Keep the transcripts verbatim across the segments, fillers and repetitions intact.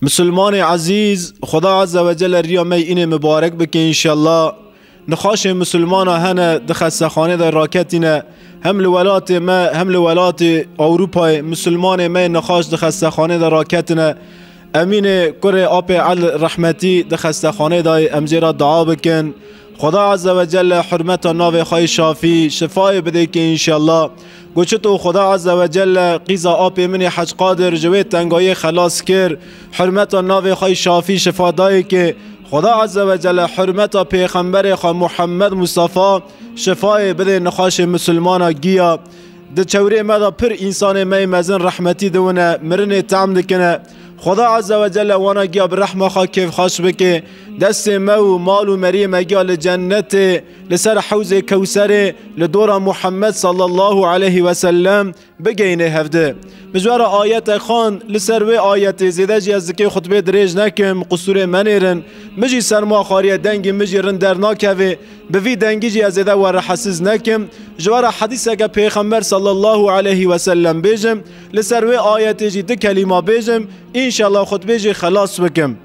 Misilmanê ezîz, Xweda Azze ve Celle riya me yî înê mibarek bike înşellah. Nixaşê misilmana hene di xestexanê de raketîne. Hem li welatê me, hem li welatê Ewropayê misilmanê me yê nixaş di xestexanê de raketine. Emînê kurê Apê El rehmetî di xestexanê de ye, em jê re dua bikin. Xweda Azze ve Celle hurmeta navê xwe yê şafî şifayê bidê kê înşellah. Got çito Xweda Azze ve Celle qîza apê min ê Hec Qadir ji wê tengayê xelas kir, hurmeta navê xwe yê şafî şifa dayê kê. Xweda Azze ve Celle hurmeta pêxemberê xwe Muhammed Mustafa şifayê bidê nixaşê misilmana giya. Di çewrê me de pir însanê me yê mezin rehmetî diwine, mirinê tehm dikine. Xweda Azze ve Celle wana giya bi rehma xwe kêfxweş bike. Destê me û mal û meriyê me giya li cennetê, li ser hewzê Kewserê, li dora Muhammed sallallahu aleyhi ve sellem bigeyne hevdi. Min ji we re ayetek xwend, li ser wê ayetê zêde jî ez dikê xutbê dirêj nekim, qusûrê me nêrin. Min jî serma xwariye, dengê min jî rind dernakeve. Bi vî dengî jî ez zêde we rehesiz nekim. Ji we re hedîseke Pêxember sallallahu aleyhi ve sellem bêjim, li ser wê ayetê jî du kelîma bêjim, înşallah xutbê jî xelas bikim.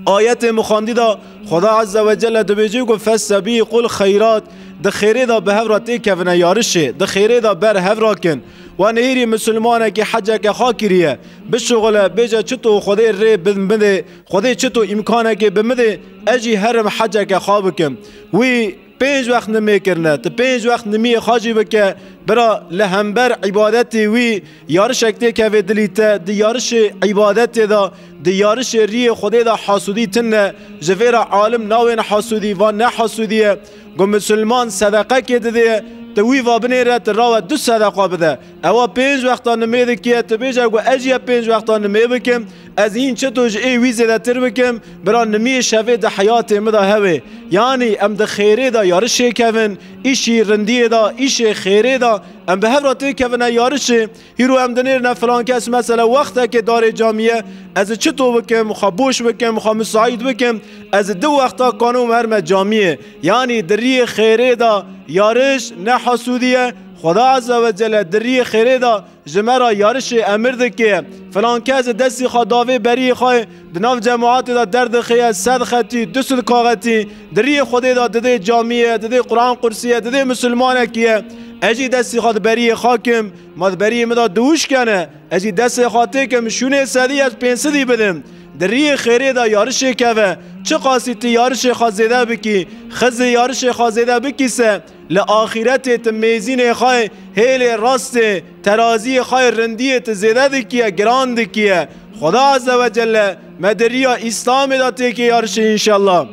Ayetê min xwendî de Xweda Azze ve Celle dibêje ku festebîqul xeyrat, di xêrê de bi hev re têkevine yarişê, di xêrê de ber hev rakin. We nehêrî misilmanekî heceke xwe kiriye, bişuxile, bêje çito Xwedê rê bi min dê, Xwedê çito îmkanekê bi min dê, ez jî herim heceke xwe bikim. Wî pênc wext nimê kirine, tu pênc wext nimiyê xwe jî bike, bira li hember îbadetê wî yarişek têkeve dilî te, di yarişê îbadetê de, di yarişê riyê Xwedê de hasûdî tune, ji vê re alim nawên hasûdî, van ne hasûdî ye. Ku misilman sedeqekê didê, tu wî va binêre, tu rawe du sedeqa bide. Ewa pênc wexta nimê dikiye, tu bêje ku ez jî pênc wexta nimê bikim, ez hîn çito ji ê wî zêdetir bikim, bira nimiyê şevê di heyatê min de hewê. Yanî em di xêrê de yarişê kevin, îşî rindiyê de, îşê xêrê de, em bi hev re têkevine yarişê. Hîro em dinêrine filan kes mesela wextekê darê camî ye, ez çito bikim, xwe boş bikim, xwe misaîd bikim, ez du wexta kanim herme camiyê. Yanî di riyê xêrê de yariş ne hasûdî ye. Xweda Azze ve Celle di riyê xêrê de ji me re yarişê emir dike. Filan kes destî xwe davê beriyê xwe di nav cemaatê de derdixiye, sed xetî, du sed kaxetî, di riyê Xwedê de didê camî ye, didê Quran Qursî ye, didê misilmanekî ye. Ez jî destî xwe di beriyê xwe kim, ma di beriyê min de diwişkene, ez jî destê xwe têkim, şûnê sedî ez pênc sedî bidim. Di riyê xêrê de yarişê keve, çiqasî tu yarişê xwe zêde bikî, xizê yarişê xwe zêde bikî se, li axîretê tu mêzînê xwe hêlê rastê, teraziyê xwe rindiyê tu zêde dikiye, giran dikiye. Xweda Azze ve Celle me di riya Îslamê de têkê yarişê înşallah.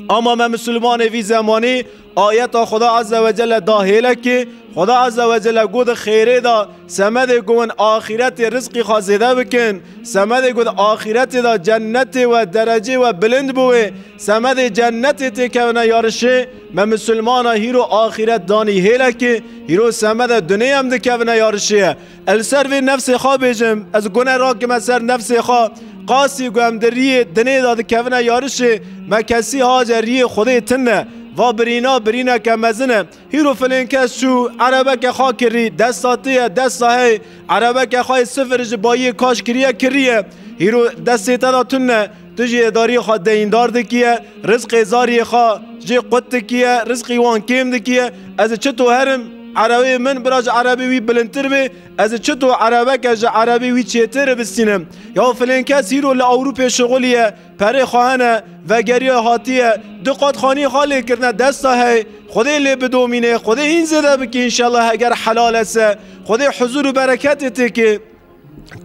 Ama me misilmanê vî zemanî ayeta Xweda Azze ve Celle da hêlekê, Xweda Azze ve Celle got di xêrê de semedê ku hûn axîretê rizqî xwe zêde bikin, semedê ku di axîretê de cennetê we derecê we bilind biwê, semedê cennetê têkevine yarişê, me misilmana hîro axîret danî hêlekê, hîro semede dunê em dikevine yarişê ye. Ez li ser vê nefsê xwe bêjim, ez gune rakime ser nefsê xwe, qasî ku em di riyê dinê de dikevine yarişê, me kesî hace riyê Xwedê tune, va birîna birîneke mezin e. Hîro filên kes çû, erebeke xwe kirî, desta te ye, desta hey, erebeke xwe yê sifir ji bayiyê kaş kiriye, kiriye. Hîro destê te de tune, tu jî êdariyê xwe deyîndar dikiye, rizqê zariyê xwe jê qut dikiye, rizqî wan kêm dikiye. Ez çito herim, erebê min bira ji erebê wî bilindtir bê, ez çito erebeke ji erebê wî çêtir bistînim. Ya filên kes hîro li Ewropê şixulî ye, perê xwe hene, vegeriya hatiye, du qat xanî xwe lê kirine desta hey, Xwedê lê bidomîne, Xwedê hîn zêde bike înşallah heger helal e se, Xwedê huzur û bereketê têkê.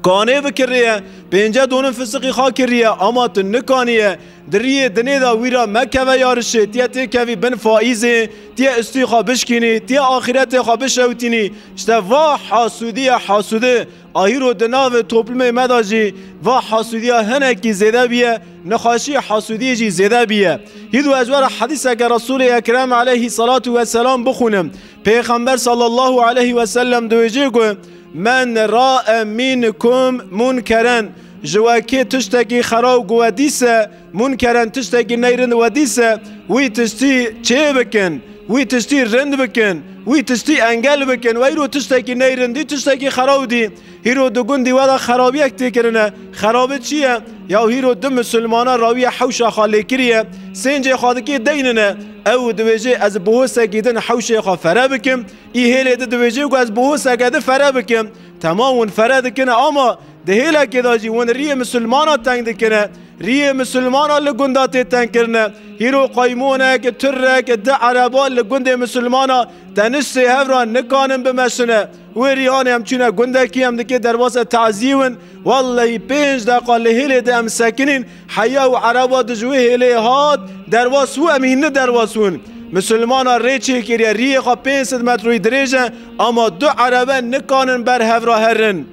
Kanê bikiriye, pênce donin fisiqî xwe kiriye, ama tu nikaniye, di riyê dinê de wî re mekeve yarişê, tiye têkevî bin faîzê, tiye istî xwe bişkînî, tiye axîretê xwe bişewtînî. İşte va hasûdî ye, hasûdî. Ahîro di navê toplumê me de jî va hasûdiya hinekî zêde bûye, nexweşî hasûdiyê jî zêde bûye. Hîdo ez we re hedîseke Resûlê Ekrem aleyhî salatu weselam bixwînim. Pêxember sallallahu aleyhi ve sellem diwêjê ku, "Men ra'e minkum munkeren", ji we kê tiştekî xeraw ku we dîse, munkeren tiştekî neyrind we dîse, wî tiştî çê bikin, wî tiştî rind bikin, wî tiştî engel bikin. We îro tiştekî neyrindî, tiştekî xeraw dî. Hîro di gundî we de xerabiyek tê kirine. Xerabi çi ye? Ya hîro du misilmana rawiye hewşa xwe lê kiriye. Sêncê xwe dikê deynine. Ew dibêje, ez bihosekî din hewşê xwe fere bikim. Î hêlê di dibêje ku ez bihoseke di fere bikim. Temam, hûn fere dikine, ama di hêlekê de jî hûn riyê misilmana teng dikine. Riyê misilmana li gunda tê tengkirine. Hîro qaymonek, tirek, di ereba li gundê misilmana teniştê hev re nikanin bimeşine. Wê rî hanê em çûne gundekî, em dikê derbasa taziyê win. Wellehî pênc deqa li hêlê de em sekinîn, heya û ereba di ji wê hêlê hat, derbas û em hînî derbas win. Misilmana rê çêkiriye, riyê xwe pênc sed metroyî dirêj e, ama du erebe nikanin ber hev re herin.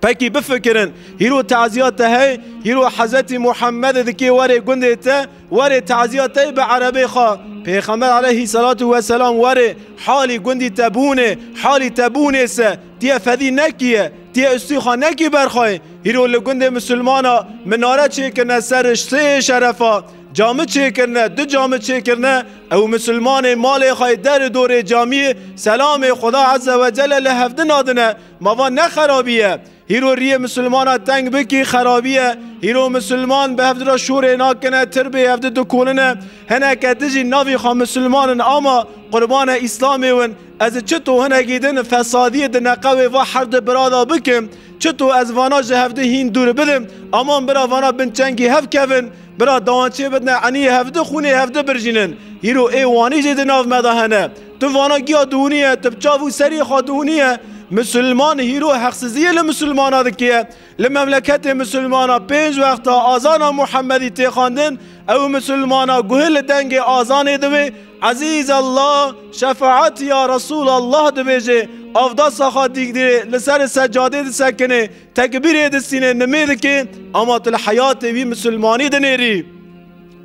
Pekî bifikirin, hîro taziyat te hey, hîro Hezretî Muhammed dikê werê gundê te, werê taziyat te bi erebê xwe. Pêxember aleyhî selatu weselam werê halî gundî te bûnê, halî te bûnê se, tiye fedî nekiye, tiye ustî xwe nekî berxwayê. Hîro li gundê misilmana minare çêkirine ser sê şerefa, cami çêkirine, du cami çêkirine, ew misilmanê malê xwe der dorê camiyê selamê Xuda Azze ve Celle li hevdin adine. Ma va ne xerabî ye? Hîro riyê misilmana teng bikî xerabî ye. Hîro misilman bi hevdi re şûrê nakine, tirbê hevdi dikolîne. Hineke dijî navî xwe misilman in, ama qurbane Îslamê win. Ez çito hinekî din fesadiyê di neqewê va her di bira de bikim? Çito ez vana ji hevdi hîn dûr bidim? Aman bira vana bin çengî hev kevin, bira dawan çê bidine, eniyê hevdi xûnê hevdi birjînin. Hîro ê wanî jî di nav me de hene. Tu vana giya dûnî ye, tu bi çav û serî xwe dûnî ye. Misilman hîro heqsiziyê li misilmana dikiye. Li memleketê misilmana pênc wexta azana Muhemmedî tê xwendin, ew misilmana guhê li dengê azanê dibe, Ezîz Allah, şefaet ya Resûl Allah dibêje, avdasa xwe dîgirê, li ser secadê disekinê, tekbîrê distînê, nimê dikê, ama tu li heyatê wî misilmanî dinêrî.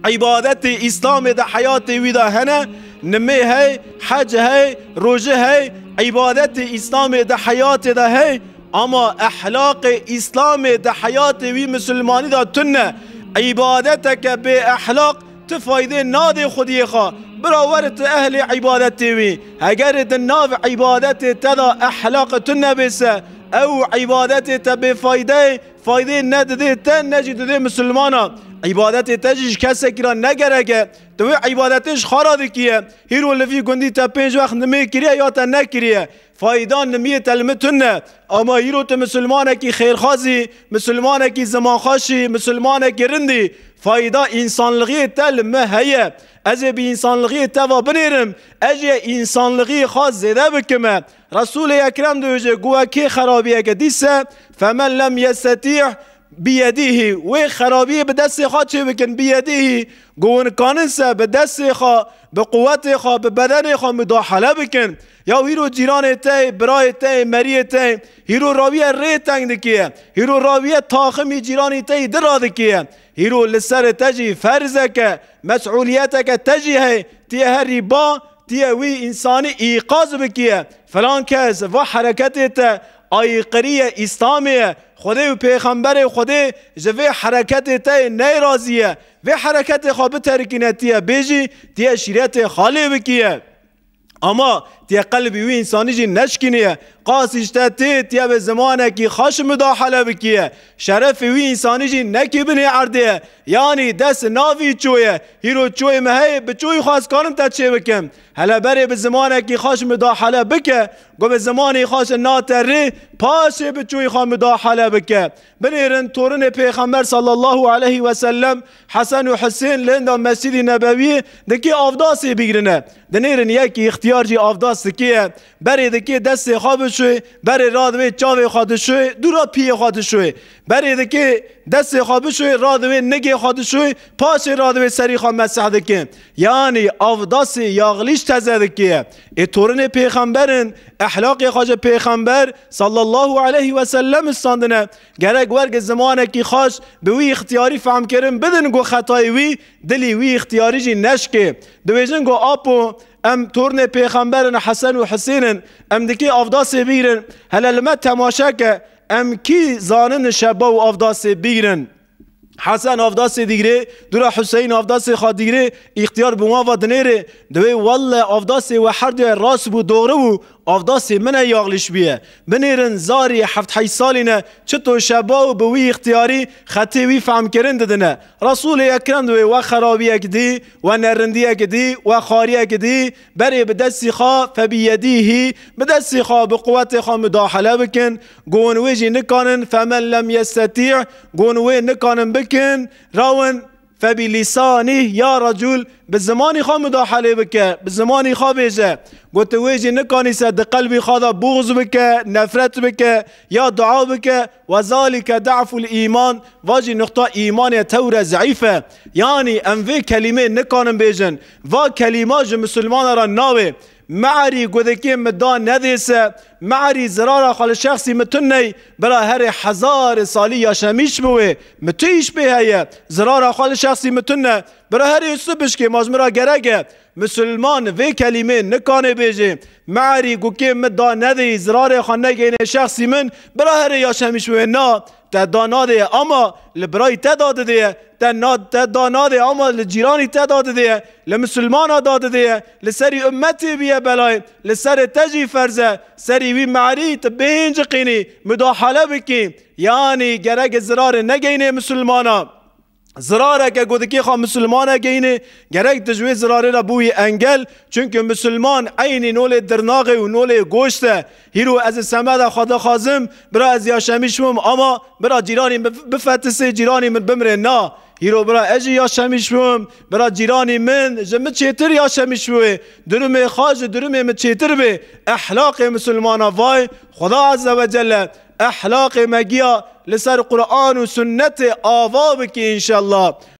Îbadetê Îslamê di heyatê wî de hene, nimê hey, hec hey, rojî hey, îbadetê Îslamê di heyatê de hey, ama ehlaqê Îslamê di heyatê wî misilmanî de tune. Îbadeteke bê ehlaq ti faydê nadê xwediyê xwe. Bira were tu ehlê îbadetê wî. Hegerê di nav îbadetê te de ehlaq tune bê se, ew îbadetê te bê fayde ye, faydê ne didê te, ne jî didê misilmana. Îbadetê te jî ji kesekî re ne gerek e. Tu wê îbadetê ji xwe re dikiye. Hîro li vî gundî te pênc wext nimê kiriye ya te nekiriye. Fayda nimiyê te li min tune. Ama hîro tu misilmanekî xêrxwazî, misilmanekî zimanxweşî, misilmanekî rindî. Fayda însanlixiyê te li min heye. Ez ê bi însanlixiyê te ve binêrim. Ez ê însanlixiyê xwe zêde bikime. Resûlê Ekrem dibêje, ku we kê xerabiyeke dîse, femen lem yestetî biyedîhî, wê xerabiyê bi destê xwe çê bikin, biyedîhî, ku hûn kanin se bi destê xwe, bi quwetê xwe, bi bedenê xwe mudahale bikin. Ya hîro cîranê te, birayê te, meriyê te, hîro rawiye rê teng dikiye, hîro rawiye taximî cîranî te di radikiye, hîro li serê te jî ferzeke, mesûliyeteke te jî heye, tiye herî ba, tiye wî însanî îqaz bikiye. Filan kes va hereketê te aykırî ye Îslamê ye. Xwedê û pêxemberê Xwedê ji vê hereketê te yê neyrazî ye. Vê hereketê xwe biterikîne tiye bêjî, tiye şîretê xalê bikiye. Ama tiye qelbî wî însanî jî neşkîniye. Qasî ji te tê, tiye bi zimanekî xweş mudahale bikiye. Şerefê wî însanî jî nekî binê erdê ye. Yanî dest navî çoye. Hîro çoyê me heye, bi çoyî xwe ez kanim te çê bikim. Hele berê bi zimanekî xweş mudahale bike, ku bi zimanî xweş nate rê, paşê bi çoyî xwe mudahale bike. Binêrin torinê Pêxember sallallahu aleyhi ve sellem, Hesen û Husên li hinda Mescîdî Nebewiyê dikê avdasê bîgrine. Dinêrin yekî îxtiyar jî avdas dikiye. Berê dikê destê xwe bişoyê, berê radivê çavê xwe dişoyê, dûra piyê xwe dişoyê. Berê dikê destê xwe bişoyê, radivê nigê xwe dişoyê, paşê radivê serî xwe meseh dike. Yanî avdasê yaxlî ji teze dike. Ê torinê pêxember in, ehlaqê xwe ji pêxember sallallahu aleyhi ve sellem standine. Gerek wergê zimanekî xweş bi wî îxtiyarî fehmkirin bidin ku xetayê wî, dilî wî îxtiyarî jî neşkê. Dibêjin ku apo, em tornê pêxember in, Hesen û Husên in, em dikê avdasê bîgrin. Hele li me temaşe ke, em kî zanin şeba û avdasê bîgrin? Hesen avdasê dîgirê, dûra Huseyîn avdasê xwe dîgirê, îxtiyar bi wan ve dinêrê, dibê welle avdasê we her duye rast bû, doğru bû, Avdasê min e yaxliş bûye. Binêrin zarî heft heşt salî ne, çito şeba û bi wî îxtiyarî xetê wî fehmkirin didine. Resûlê Ekrem divê we xerabiyek dî, we nerindiyek dî, we xariyek dî, berê bi destî xwe, febiyedîhî, bi destî xwe, bi quwetê xwe mudahale bikin. Got wê jî nikanin, femen lem yestetî, got wê nikanin bikin, rawin, febî lîsanîh, ya recûl, bi zimanî xwe mudahalê bike, bi zimanî xwe bêje. Got wê jî nikanî se di qelbî xwe de buxz bike, nefret bike, ya dua bike, we zalike da'ful îman, va jî nuqta îmanê tewre zeîf e. Yanî em vê kelîmê nikanin bêjin. Va kelîma ji misilmana re navê. Me'rî gudikê min da nedê se, me'rî zirara xwe li şexsî min tuney, bira herê hezarê salî yaşemîş bi wê, min tu îş pê heye, zirara xwe li şexsî min tune, bira herê su bişkê, ma ji min ra gerek e. Misilman vê kelîmê nikanê bêjê, me'rî gukê min da nedê, zirarê xwe negeyne şexsî min, bira herê yaşemîş bi wê na. Te da nadê, ama li birayî te da didê. Te na, te da nadê, ama li cîranî te da didê. Li misilmana da didê. Li serî ummetê biye belayê. Li serê te jî ferz e. Serî wî me'rî tu bêhên ciqînî, mudahale bikî. Yanî gerek zirarê negeynê misilmana. Zirareke ku dikê xwe misilmane geynê, gerek tu ji wê zirarê re bûyî engel. Çunke misilman eynî nolê dirnaxê û nolê goşt e. Hîro ez li semeda xwe dixwazim, bira ez yaşemîş bim, ama bira cîranî min bifetisê, cîranî min bimrê. Na, hîro bira ez jî yaşemîş bim, bira cîranî min ji min çêtir yaşemîş bê. Durumê xwe ji durumê min çêtir bê. Ehlaqê misilmana vay, Xuda Azze ve Celle ehlaqê me giya li ser Quran û sunnetê ava bike înşallah.